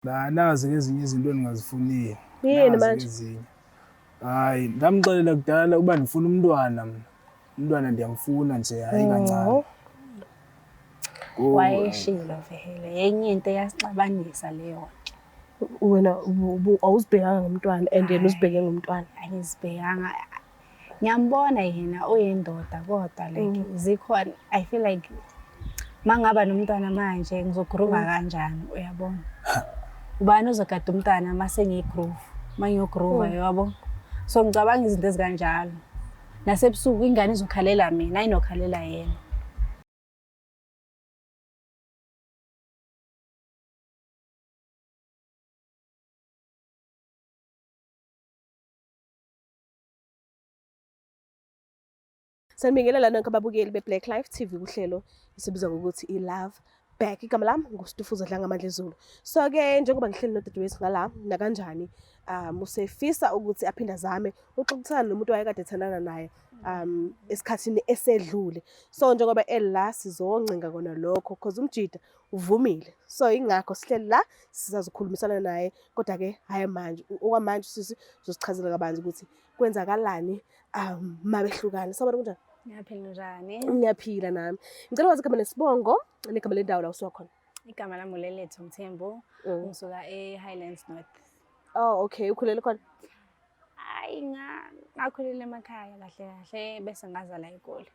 La nazi ezinye izinto endingazifuniyo. Yini Nazi manje? Ezinye. Hayi, ndamxelela kudala uba ndifuna umntwana mna. Umntwana ndiyamfuna nje hayi kancane. Oh. Wayeshilo vele yenye into eyasixabanisa leyo nto. Wena awuzibhekanga ngomntwana and yena uzibheke ngomntwana. Angizibhekanga, ngiyambona yena uyindoda kodwa like zikhona, I feel like mangaba nomntwana manje ngizogroova kanjani, uyabona? Ubani ozogada umntwana mase ngiyigroove, mangiyogroova, yabo? So ngicabanga izinto ezikanjalo. Nasebusuku ingane izokhalela mina, ayinokhalela yena. Sanibingelela nonke ababukeli be-Black Life TV kuhlelo esibiza ngokuthi i-Love Back. Igama lami nguStufuza Dlangamandla Zulu. So-ke njengoba ngihleli nodadewethu ngala nakanjani, usefisa ukuthi aphinde azame uxoxisana nomuntu owayekade ethandana naye esikhathini esedlule. So njengoba ela sizoncenga kona lokho cause umjida uvumile. So ingakho sihleli la sizazokhulumisana naye, kodwa-ke hhayi manje, okwamanje usisi uzosichazela kabanzi ukuthi kwenzakalani mabehlukana. Sawubona, kunjani? Ngiyaphila, njani? Ngiyaphila nami. Ngicela ukwazi igama nesibongo negama lendawo la usuka khona. Igama lami uLelethu Mthembu, ngisuka e-Highlands North. Oh, okay. Ukhulele khona? Hayi, ngakhulela emakhaya kahle kahle bese ngazala eGoli.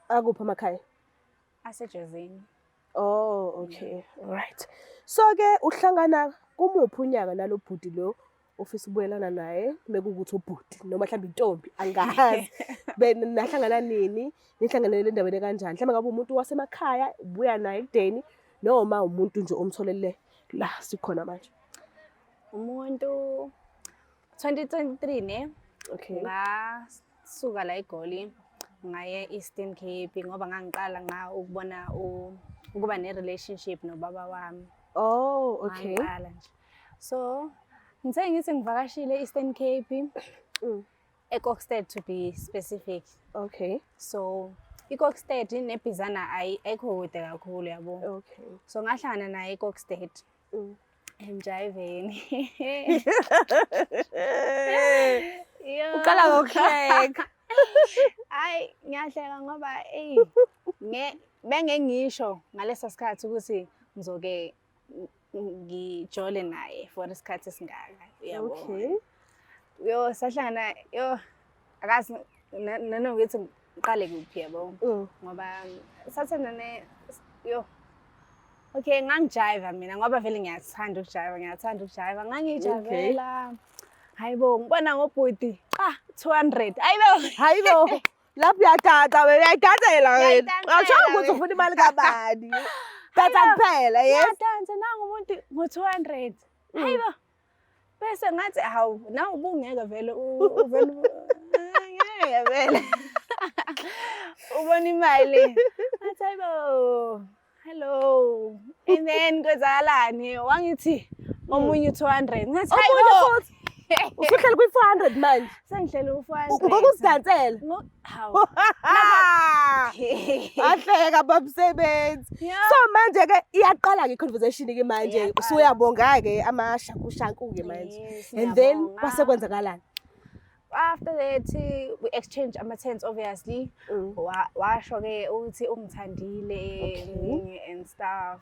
Akuphi amakhaya? AseJozini. Oh, okay. All right. So ke uhlangana kumuphi unyaka nalo bhuti lo ofisa ukubuyelana naye, mekuwukuthi ubhuti noma mhlawumbe intombi, angazi. Nahlangana nini? Nihlanganele endaweni kanjani? Mhlawumbe ngabe umuntu wasemakhaya ubuya naye ekudeni noma umuntu nje omtholele la sikhona manje. Umuntu 2023 ne? Okay. Ngasuka la eGoli ngaye Eastern Cape ngoba ngangiqala nga ukubona ukuba ne relationship nobaba wami. Oh, okay. Ngangiqala nje. So ngithe ngithi ngivakashile Eastern Cape. eKokstad to be specific. Okay. So iKokstad neBizana ayikho kude kakhulu, yabo. Okay. So ngahlangana naye eKokstad. Emjayiveni. Yo. Uqala ngokuhleka. Hayi, ngiyahleka ngoba ey benge ngisho ngalesa sikhathi ukuthi ngizoke ngijole naye for isikhathi esingaka, uyabo. Okay. Yo, sahlangana, yo, akazi nanokuthi ngiqale kuphi, yabo. Ngoba sathandane, yo. Okay, ngangijiva mina ngoba vele ngiyathanda ukujiva, ngiyathanda ukujiva. Ngangijavela. Hayibo, ngibona ngobhuti, cha, 200. Hayibo. Hayibo. Lapho uyathatha wena, uyayidansela wena. Uyayidansela Awusho ukuthi wena. ufuna imali kabani. Thatha kuphela, yes. Ngiyadansa nangu umuntu ngo-200. Hayibo. Bese ngathi hawu, nawe ubungeke vele uvele ngeke vele. Ubona imali. Ngathi hayibo. Hello. And then kwenzakalani? Wangithi omunye 200. Ngathi Omunye hayibo. futhi. Usuhleli kwi-400 manje. Sengihleli ku-400. Ngokuzidansela. Hawu. Ahleka babsebenzi. Yeah. So manje ke iyaqala ke conversation ke manje. Iyaqala. Usuyabonga ke amashankushanku ke manje. Yes, And then ngiyabonga. kwase kwenzakalani? After that we exchange ama-tents obviously. Washo ke ukuthi ungithandile and stuff.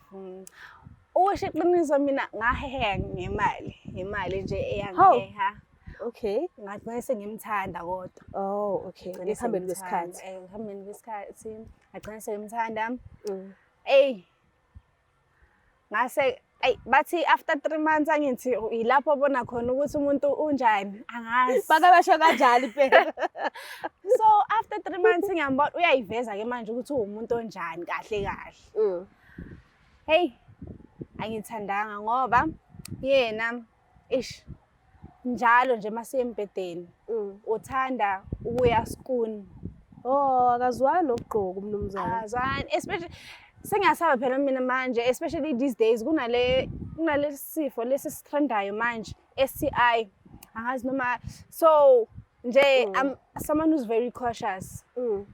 Ukusho iqiniso mina ngaheha ngemali, imali nje eyangiheha. Okay. Ngagcina sengimthanda kodwa. Oh, okay. Ngagcina Ekuhambeni sengimthanda. kwesikhathi. Ekuhambeni kwesikhathi ngagcina sengimthanda. Ey. Ngase ay bathi after 3 months angithi yilapho obona khona ukuthi umuntu unjani, angazi. Bake basho kanjani phela. So after 3 months ngiyambona uyayiveza ke manje ukuthi uwumuntu onjani kahle kahle. Hey, angithandanga ngoba yena ish njalo nje masiye embhedeni uthanda ukuya school. Oh, akazwani nokugqoka umnumzane. Akazwani, especially sengiyasaba phela mina manje, especially these days kunale sifo lesi sitrendayo manje, STI. Angazi noma so nje I'm someone who's very cautious.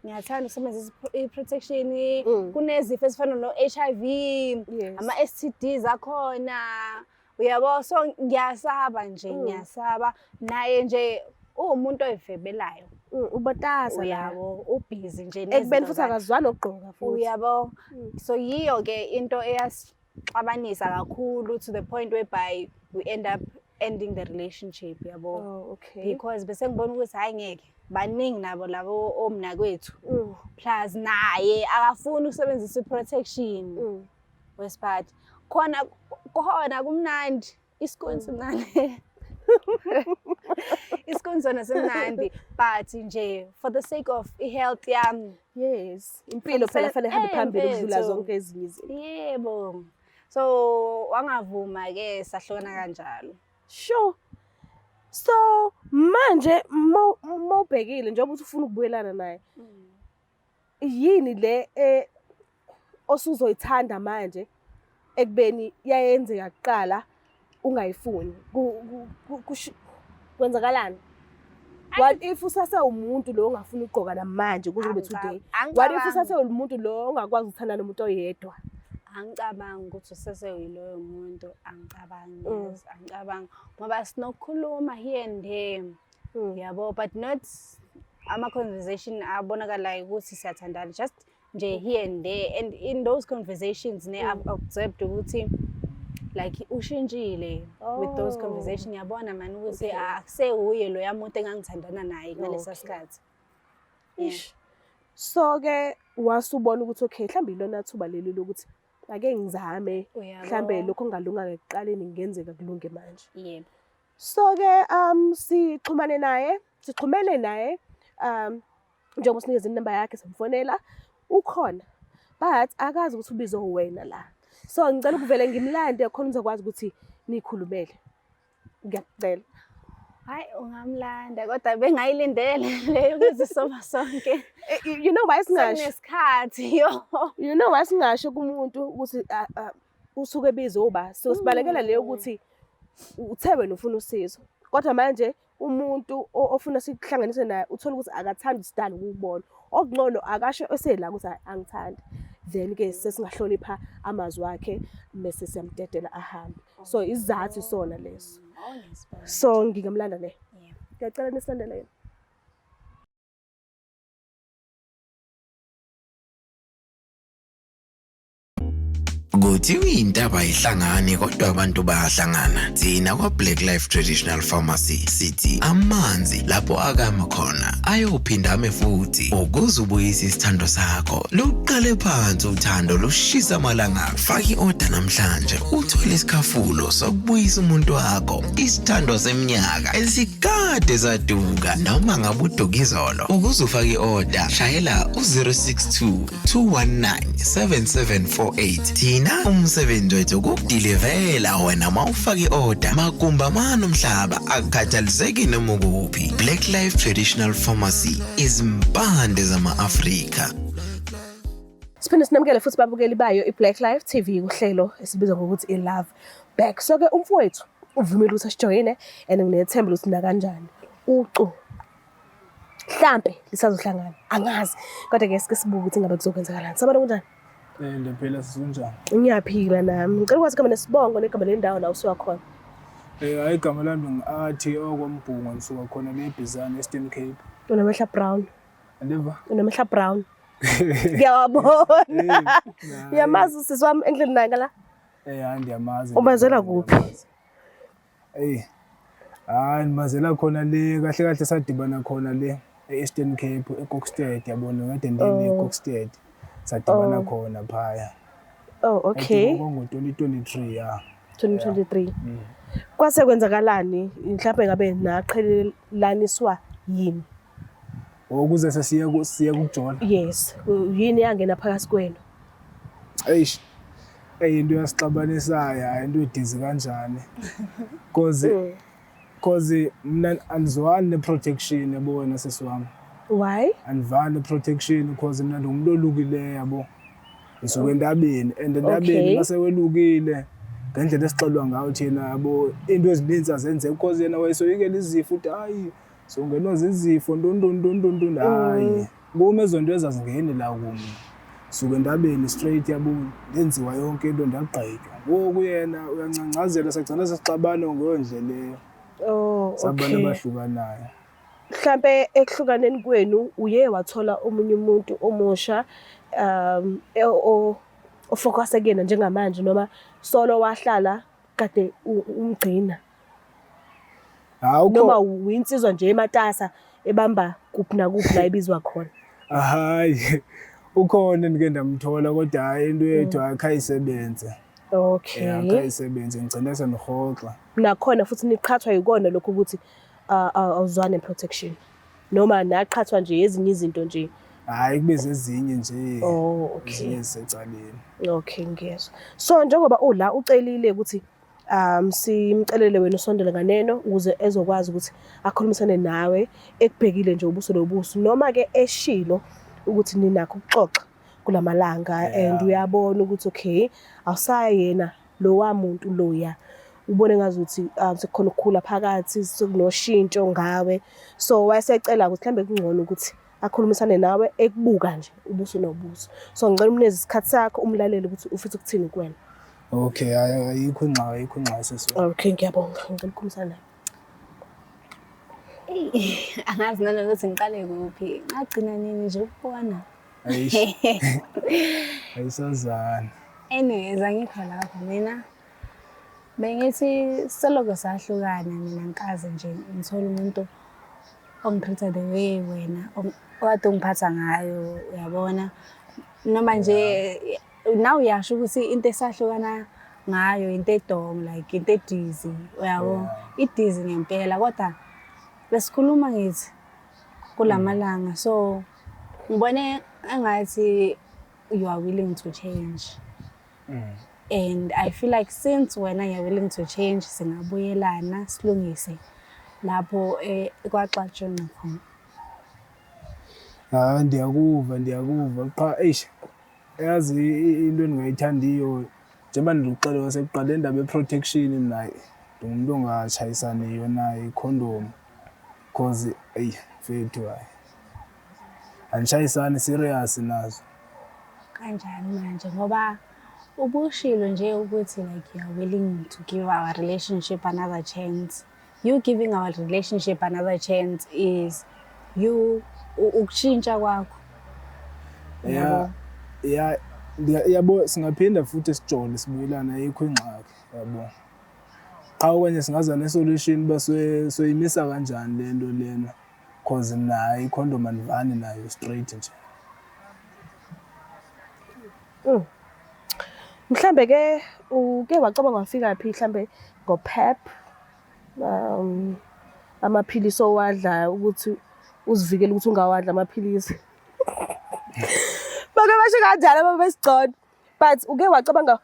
Ngiyathanda ukusebenzisa i-protection. Kunezifo ezifana no-HIV, ama-S T Ds akhona. Uyabo, so ngiyasaba nje, ngiyasaba. Naye nje uwumuntu oyifebelayo. Ubatasa la. Uyabo, ubhizi nje Ekubeni nezinto futhi zakhe. akazwani nokugqoka futhi. Uyabo, so yiyo ke into eyasixabanisa kakhulu to the point whereby we end up ending the relationship, yabo. Oh, okay. Because bese ngibona ukuthi hayi ngeke, baningi nabo labo omnakwethu. Plus naye akafuni ukusebenzisa i-protection. Wesiphathi. Khona khona kumnandi, isikoni simnandi. Isikoni sona simnandi, but nje for the sake of i-health yami. Yes, impilo phela fanele ihambe phambili ukudlula mfethu. zonke ezinye izinto. Yebo. So wangavuma ke, sahlukana kanjalo. Sure. So manje mawubhekile njengoba uthi ufuna ukubuyelana naye, yini le osuzoyithanda manje ekubeni yayenzeka kuqala ungayifuni? Kwenzakalani? What if usasewumuntu lo ongafuni ukugqoka namanje kuze kube today? What if usasewumuntu lo ongakwazi ukuthandana nomuntu oyedwa? Angicabangi ukuthi useseyiloyo muntu, angicabangi, yazi, angicabangi ngoba sinokukhuluma here and there. Yabo, but not ama conversation abonakalayo ukuthi siyathandana, just nje here and there, and in those conversations ne I've observed ukuthi like ushintshile with those conversations. Ngiyabona man ukuthi akusewuye loya muntu engangithandana naye ngalesa sikhathi. Ish. So ke wasubona ukuthi okay, mhlambe ilona thuba leli lokuthi ake ngizame, mhlambe lokho ongalunganga ekuqaleni kungenzeka kulunge manje. Yebo. So ke sixhumane naye, sixhumene naye njengoba sinikeze inamba yakhe, samfonela, ukhona but akazi ukuthi ubizwe wena la. So ngicela ukuvele ngimlande khona uzokwazi ukuthi nikhulumele. Ngiyakucela. Hayi, ungamlanda, kodwa bengayilindele leyo ukuthi soba sonke. You know why singasho? Sekunesikhathi yo. You know why singasho kumuntu ukuthi usuke ebizwe uba? So sibalekela leyo ukuthi uthe wena ufuna usizo. Kodwa manje umuntu ofuna sikuhlanganise naye uthola ukuthi akathandi sidala ukubona. Okungcono akasho esela ukuthi angithandi. Then ke sesingahlonipha amazwi akhe bese siyamdedela ahambe. So isizathu sona leso. So ngingamlanda le. Ngiyacela nisilandele yena. Kuthiwa intaba ayihlangani kodwa abantu bayahlangana. Thina kwa-Black Life Traditional Pharmacy sithi amanzi lapho akama khona ayophinda ame futhi. Ukuze ubuyise isithando sakho, luqale phansi uthando lushisa amalanga. Faka i-oda namhlanje uthole isikhafulo sokubuyisa umuntu wakho, isithando seminyaka esikade saduka noma ngabe uduka izolo. Ukuze ufake i-oda, shayela u-062 219 7748. Thina umsebenzi wethu ukukudilivela wena uma ufake i-oda magumba mane umhlaba, akukhathaliseki noma ukuphi. Black Life Traditional Pharmacy, izimpande zama-Afrika. Siphinde sinamukele futhi babukeli bayo i-Black Life TV kuhlelo esibizwa ngokuthi i-Love Back. So ke umfowethu uvumile ukuthi asijoyine and nginethemba ukuthi nakanjani ucu mhlampe lisazohlangana, angazi, kodwa ke sike sibuke ukuthi ngabe kuzokwenzakalani. Sabona kunjani? Ndiyaphila, sikunjani? Ngiyaphila nami. Ngicela ukwazi igama nesibongo negama lendawo la usuka khona. Hayi, igama lami ngu-Athi okwaMbhungo, ngisuka khona le eBhizana, Eastern Cape. Unamehla brown. Andiva? Unamehla brown. Ngiyawabona. Uyamazi usisi wami endlini naye ngala? Hayi, ndiyamazi. Ubazela kuphi? Eyi, hayi, ndibazela khona le, kahle kahle sadibana khona le e-Eastern Cape, eKokstad, yabona, ngade ndiye le eKokstad. Sadibana khona phaya. Oh, okay. Ngo-2023, ya. 2023. Kwase kwenzakalani? Mhlawumbe ngabe naqhelelaniswa yini? Ukuze sesiye siye kukujola. Yes, yini yangena phakathi kwenu? Eish. Ey, into yasixabanisayo, hayi, into edizi kanjani. Cause mina andizwani ne-protection, yabo, wena sisi wami. Why? Andivani ne-protection because mina ndingumuntu olukileyo, yabo. Ngisuka entabeni and entabeni mase welukile ngendlela esixelwa ngayo thina, yabo, into ezininzi azenzeki because yena wayesoyikela izifo, uthi hayi, songenwa zizifo, ntoni ntoni ntoni ntoni ntoni. Hayi, kum ezo nto ezazingeni la kum. Suka entabeni straight, yabo, ndenziwa yonke into, ndagqitywa. Ngoku yena uyancangcazela, sagcina sesixabana ngeyo ndlela leyo. Sabantu abahlukanayo. Mhlampe ekuhlukaneni kwenu uye wathola omunye umuntu omusha o-focus kuyena njengamanje, noma solo wahlala kade umgcina? Hawu. Noma uyinsizwa nje ematasa ebamba kuphi nakuphi la ibizwa khona? Hayi, ukhona endike ndamthola, kodwa hayi, into yethu akhayisebenze. Akhayisebenze, ngigcine sendihoxa. Nakhona futhi niqhathwa yikona lokhu ukuthi awuzwane protection, noma naqhathwa nje ezinye izinto nje? Hayi, kube zezinye nje. Oh, okay. Ezinye ezisecaleni. Okay, ngiyezwa. So njengoba ula ucelile ukuthi simcelele wena usondele nganeno ukuze ezokwazi ukuthi akhulumisane nawe ekubhekile nje ubuso nobuso, noma ke eshilo ukuthi ninakho ukuxoxa kulamalanga, and uyabona ukuthi okay, awusayena lowa muntu loya, ubone ngazuthi sekukhona ukukhula phakathi, sekunoshintsho ngawe, so wayesecela ukuthi mhlambe kungcono ukuthi akhulumisane nawe ekubuka nje ubuso nobuso. So ngicela umnikeze isikhathi sakho, umlalele ukuthi ufisa ukuthini kuwena. Okay, hayi, ayikho ingxaki, ayikho ingxaki, sisi. Okay, ngiyabonga. Ngicela ukukhulumisana nawe. Eyi, angazi nanokuthi ngiqale kuphi. Ngagcina nini nje ukubona. Ayish. Ayisazana. Anyways, angikho lapho mina. Bengithi selokhu sahlukana mina ngikaze nje ngithole umuntu ongi-treat-a the way wena okade ungiphatha ngayo, uyabona. Noma nje nawe uyasho ukuthi into esahlukana ngayo into edongo, like into e-dizzy, uyabo. I-dizzy ngempela, kodwa besikhuluma ngithi kulamalanga, so ngibone engathi you are willing to change. And I feel like since wena you're willing to change, singabuyelana, silungise lapho kwaxatshwana khona. Hayi, ndiyakuva, ndiyakuva. Qha eish, yazi into endingayithandiyo, njengoba ndikuxelela kwasekuqaleni, indaba ye-protection, mna ndingumntu ongatshayisaniyo nayo ikhondom, cause eyi mfethu, hayi, anditshayisani serious nazo. Kanjani manje, ngoba ubushilo nje ukuthi like you are willing to give our relationship another chance. You giving our relationship another chance is you ukushintsha kwakho. Ya, yabo, singaphinda futhi sijole, sibuyelane, ayikho ingxaki, yabo. Qha okanye singaza ne-solution uba soyimisa kanjani le nto lena, cause nayo ikhondom andivani nayo straight nje. Mhlambe ke uke wacabanga wafika phi mhlambe ngo-PEP, amaphilisi owadlayo ukuthi uzivikele ukuthi ungawadli amaphilisi? Bake basho kanjalo uma besigcona. But uke wacabanga,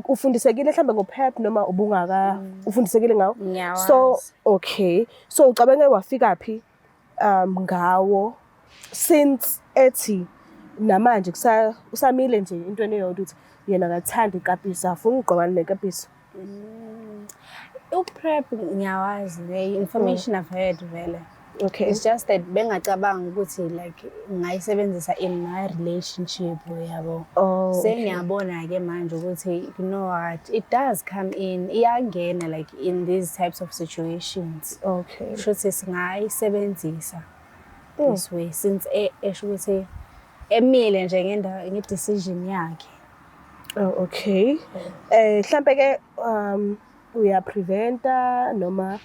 ufundisekile mhlambe ngo-PEP, noma ubungaka ufundisekile ngawo? Ngiyawazi. So okay. So ucabange wafika phi ngawo, since ethi namanje kusa usamile nje intweni eyodwa ukuthi yena akathandi ikapisi, afuna ukugqokana nekapisi? U-PrEP ngiyawazi, the information I've heard vele. It's just that bengacabanga ukuthi like ngayisebenzisa in my relationship, yabo. Sengiyabona ke manje ukuthi you know what, it does come in, iyangena like in these types of situations. Shuthi singayisebenzisa this way, since esho ukuthi emile nje ngendawo nge-decision yakhe. Oh, okay. Mhlambe ke uya-preventa, noma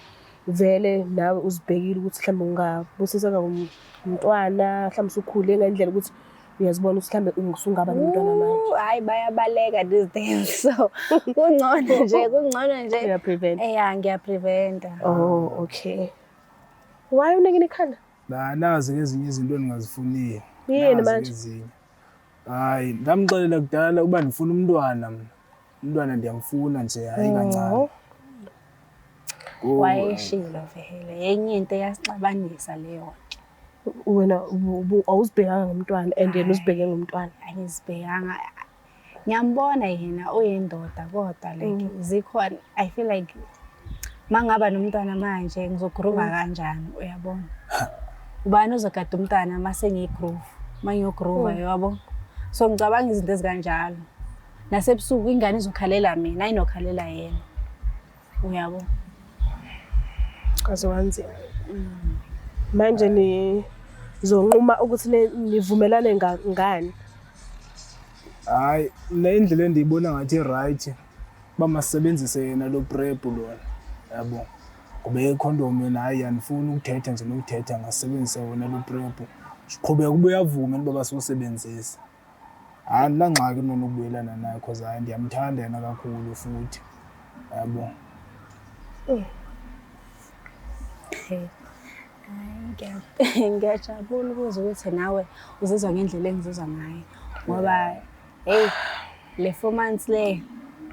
vele nawe uzibhekile ukuthi mhlambe ungabusiseka umntwana, mhlambe usukhule ngendlela ukuthi uyazibona ukuthi mhlambe usungaba nomntwana manje? Hayi, bayabaleka these days, so kungcono nje, kungcono nje. Uya-prevent. Yeah, ngiya-preventa. Oh, okay. Why unikini ikhanda? La, nazi ezinye izinto endingazifuniyo. Yini Nazi manje? ezinye. Hayi, ndamxelela kudala uba ndifuna umntwana mna. Umntwana ndiyamfuna nje, hayi kancane. Wayeshilo vele, yenye into eyasixabanisa leyo. Wena awuzibhekanga ngomntwana and yena uzibheke ngomntwana. Angizibhekanga. Ngiyambona yena uyindoda, kodwa like zikhona, I feel like mangaba nomntwana manje ngizo-groova kanjani, uyabona. Ubani ozogada umntwana mase ngiyi-groove, mangiyo-groova, yabo? So ngicabanga izinto ezikanjalo. Nasebusuku ingane izokhalela mina, ayinokhalela yena. Uyabo? Kwaze kwanzima. Manje nizonquma ukuthi nivumelane ngani? Hhayi, le indlela endiyibona ngathi i-right uba masisebenzise yena lo PrEP lona, yabo. Ngoba ikhondom yona hhayi andifuni ukuthetha nje nokuthetha, ngasebenzisa wona lo PrEP. Siqhubeka uba uyavuma yini uba siwusebenzise. Hayi, andinangxaki mna nokubuyelana naye cause hayi ndiyamthanda yena kakhulu futhi, yabo. Hayi, ngiyajabula ukuzwa ukuthi nawe uzizwa ngendlela engizizwa ngayo ngoba hey le 4 months le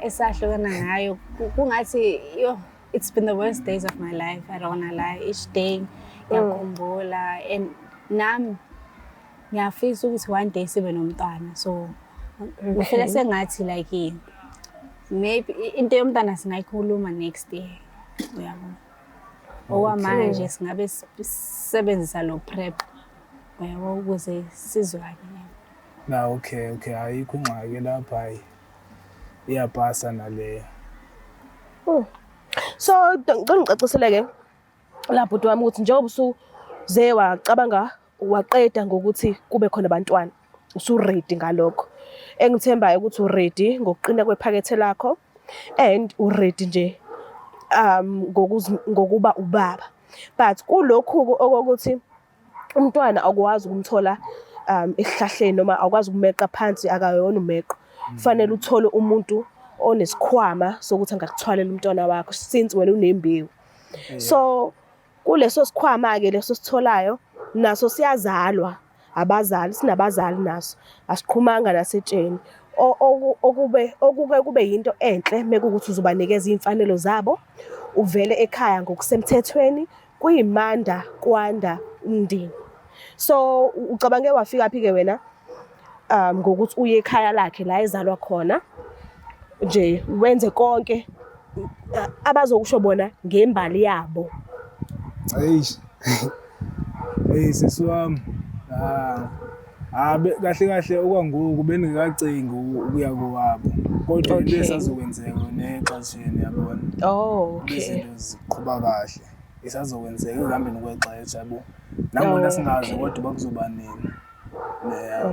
esahlukana ngayo kungathi yo, it's been the worst days of my life. I don't wanna lie, each day ngiyakhumbula and nami ngiyafisa ukuthi one day sibe nomntwana, so ngifile sengathi like maybe into yomntwana singayikhuluma next year, uyabo. Okwamanje singabe sisebenzisa lo PrEP, uyabo, ukuze sizwane. Na okay, ayikho ingxaki lapha, hayi. Iyapasa naleyo. So ngicela ngicaciseleke la bhuti wami ukuthi njengoba usuze wacabanga waqeda ngokuthi kube khona abantwana, usu-ready ngalokho. Engithembayo ukuthi u-ready ngokuqina kwephakethe lakho and u-ready nje ngokuba ubaba. But kulokhu okokuthi umntwana awukwazi ukumthola esihlahleni noma awukwazi ukumeqa phansi, akayona umeqo. Kufanele uthole umuntu onesikhwama sokuthi angakuthwalela umntwana wakho since wena unembewu. So kuleso sikhwama-ke leso sitholayo naso siyazalwa abazali, sinabazali naso, asiqhumanga nasetsheni. Okube okuke kube yinto enhle mekuwukuthi uzobanikeza iy'mfanelo zabo, uvele ekhaya ngokusemthethweni kuyimanda kwanda umndeni. So ucabange wafikaphi-ke wena ngokuthi uye ekhaya lakhe la ezalwa khona nje wenze konke abazokusho bona ngembali yabo? Eish. Hey sisi wami. Ah. Ah, kahle kahle okwangoku bengingakacingi ukuya kowabo. Kodwa into esazokwenzeka nexesheni, yabona. Oh, okay. Izinto ziqhuba kahle. Isazokwenzeka ekuhambeni kwexesha, yabo. Nangona singazi kodwa bakuzoba nini. Yeah.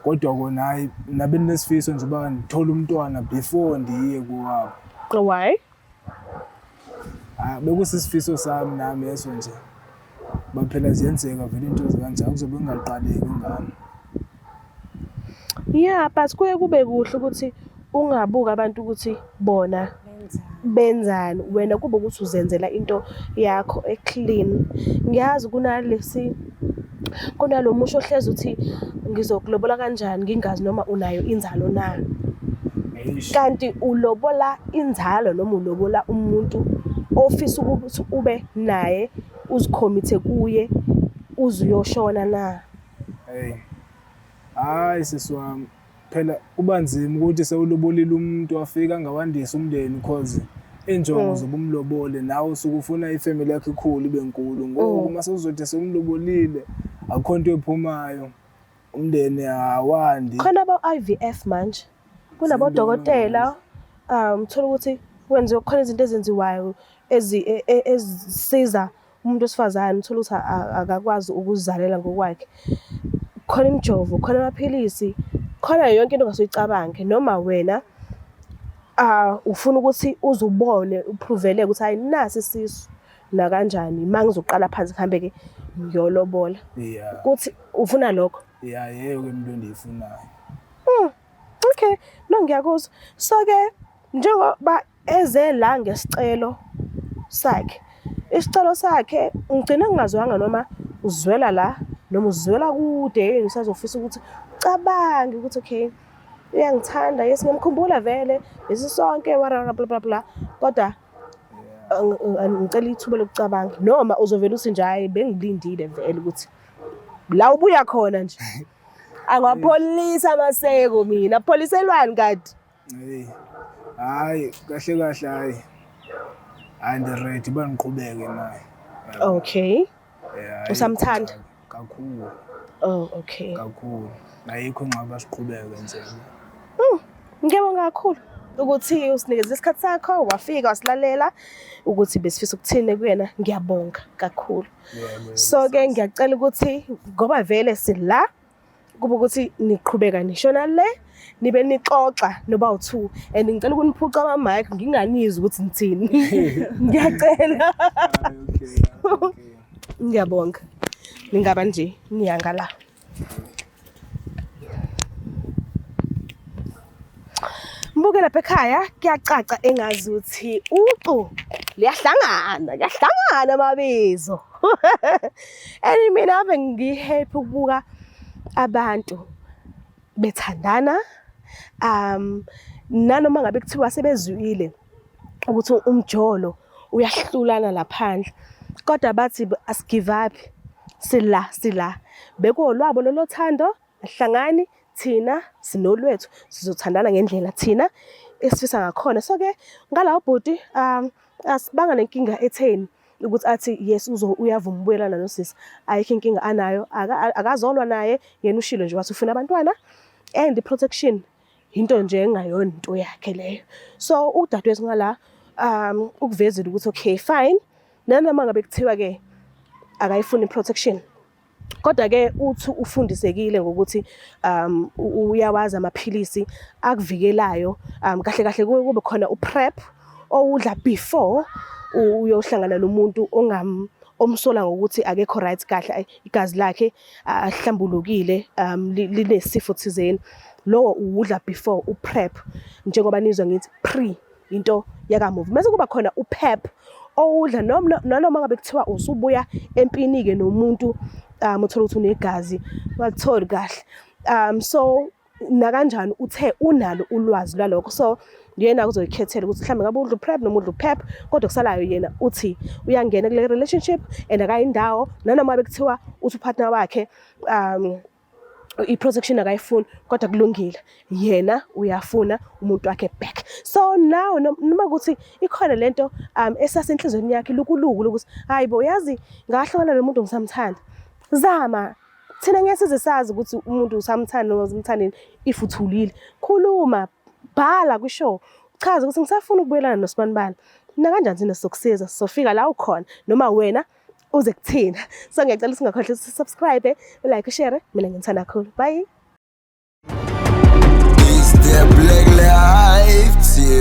Kodwa kona hayi nabe nesifiso nje uba ngithole umntwana before ndiye kowabo. Why? Ah, bekusisifiso sami nami eso nje. Baphela ziyenzeka vele into ezikanjalo, kuzobe kungaqaleki ngami. Yeah, but kuye kube kuhle ukuthi ungabuki abantu ukuthi bona benzani, wena kube ukuthi uzenzela into yakho e-clean. Ngiyazi kunalesi kunalo musho ohlezi uthi ngizokulobola kanjani ngingazi noma unayo inzalo na. Eish. Kanti ulobola inzalo noma ulobola umuntu ofisa ukuthi ube naye, uzi-commit-e kuye uze uyoshona na? Hey. Hayi sisi wami, phela kuba nzima ukuthi sewulobolile umuntu afika angawandisi umndeni cause injongo zobumlobole nawe usuke ufuna i-family yakho ikhulu ibe nkulu. Ngoku mase uzothi sewumlobolile akukho nto ephumayo, umndeni awandi. Khona abo-IVF manje, kunabodokotela, uthola ukuthi kwenziwa khona izinto ezenziwayo ezisiza umuntu wesifazane, uthola ukuthi akakwazi ukuzizalela ngokwakhe. Khona imijovo, khona amaphilisi, khona yonke into ongase uyicabange noma wena ufuna ukuthi uze ubone u-prove-eleke ukuthi hhayi nasi isisu nakanjani uma ngizoqala phansi ngihambe-ke ngiyolobola. Kuthi ufuna lokho? Yeah, yeyo ke into endiyifunayo. Okay, no ngiyakuzwa. So-ke njengoba eze la ngesicelo sakhe, isicelo sakhe ngigcine ngingazwanga noma uzwela la noma uzwela kude yini, usazofisa ukuthi ucabange ukuthi okay uyangithanda, yes ngiyamkhumbula vele besisonke warara bla bla bla, kodwa ngicela ithuba lokucabanga noma uzovela uthi nje hhayi bengilindile vele ukuthi la ubuya khona nje angwapholisa amaseko mina pholiselwani kanti? Hey. Hayi, kahle kahle hayi. Hayi ndi-ready uba ngiqhubeke naye. Okay. Yeah, ayikho Usamthanda? ingxaki, kakhulu. Oh, okay. Kakhulu. Ayikho inqaba, siqhubeke nje. Ngiyabonga kakhulu ukuthi usinikeze isikhathi sakho, wafika wasilalela ukuthi besifisa ukuthini kuyena. Ngiyabonga kakhulu. Yebo. So ke ngiyacela ukuthi, ngoba vele sila, kube ukuthi niqhubeka nishona le, nibe nixoxa noba u2, and ngicela ukuniphuca ama mic, nginganizwi ukuthi nithini. Ngiyacela. Hayi, okay. Ngiyabonga. Ningaba nje niyanga la. Mbuke lapha ekhaya, kuyacaca engazuthi ucu liyahlangana, kuyahlangana amabizo. And mina ave ngi-happy ukubuka abantu bethandana, nanoma ngabe kuthiwa sebezwile ukuthi umjolo uyahlulana laphandle, kodwa bathi asi-give up, sila sila bekuwolwabo lolo thando, ahlangani, thina sinolwethu, sizothandana ngendlela thina esifisa ngakhona. So ke ngalawo bhuti, asibanga nenkinga etheni ukuthi athi yes, uzo uyavuma ubuyelana nosisi. Ayikho inkinga anayo, akazolwa naye. Yena ushilo nje wathi ufuna abantwana and protection into nje engayona into yakhe leyo. So udadewethu ngala ukuvezile ukuthi okay, fine, nanoma ngabe kuthiwa ke akayifuni protection, kodwa ke uthi ufundisekile ngokuthi uyawazi amaphilisi akuvikelayo. Kahle kahle kube khona uPrep owudla before uyohlangana nomuntu ongam omsola ngokuthi akekho right kahle, igazi lakhe ahlambulukile, linesifo thizeni. Lowo uwudla before, uPrep, njengoba nizwa ngithi pre, into yakamuva. Bese kuba khona uPEP owudla noma nanoma ngabe kuthiwa usubuya empini-ke nomuntu, uthola ukuthi unegazi ungalitholi kahle. So nakanjani uthe unalo ulwazi lwalokho, so yena uzoyikhethela ukuthi mhlawumbe ngabe udla uPrep noma udla uPEP, kodwa kusalayo yena uthi uyangena kule relationship and akayindawo, nanoma bekuthiwa uthi upartner wakhe i-protection akayifuni, kodwa kulungile, yena uyafuna umuntu wakhe back. So now noma ukuthi ikhona lento esasenhlizweni yakhe lukuluku lokuthi hayi bo, yazi ngahlukana nomuntu ngisamthanda, zama. Thina ngeke size sazi ukuthi umuntu usamthanda noma usamthandeni if uthulile. Khuluma, bhala kwi-show, chaza ukuthi ngisafuna ukubuyelana nosibanibani. Nakanjani thina sizokusiza, sizofika la ukhona noma wena uze kuthina. So ngiyacela singakhohlwa ukuthi subscribe, like, share. Mina ngithanda kakhulu. Bye. It's the Black Life TV.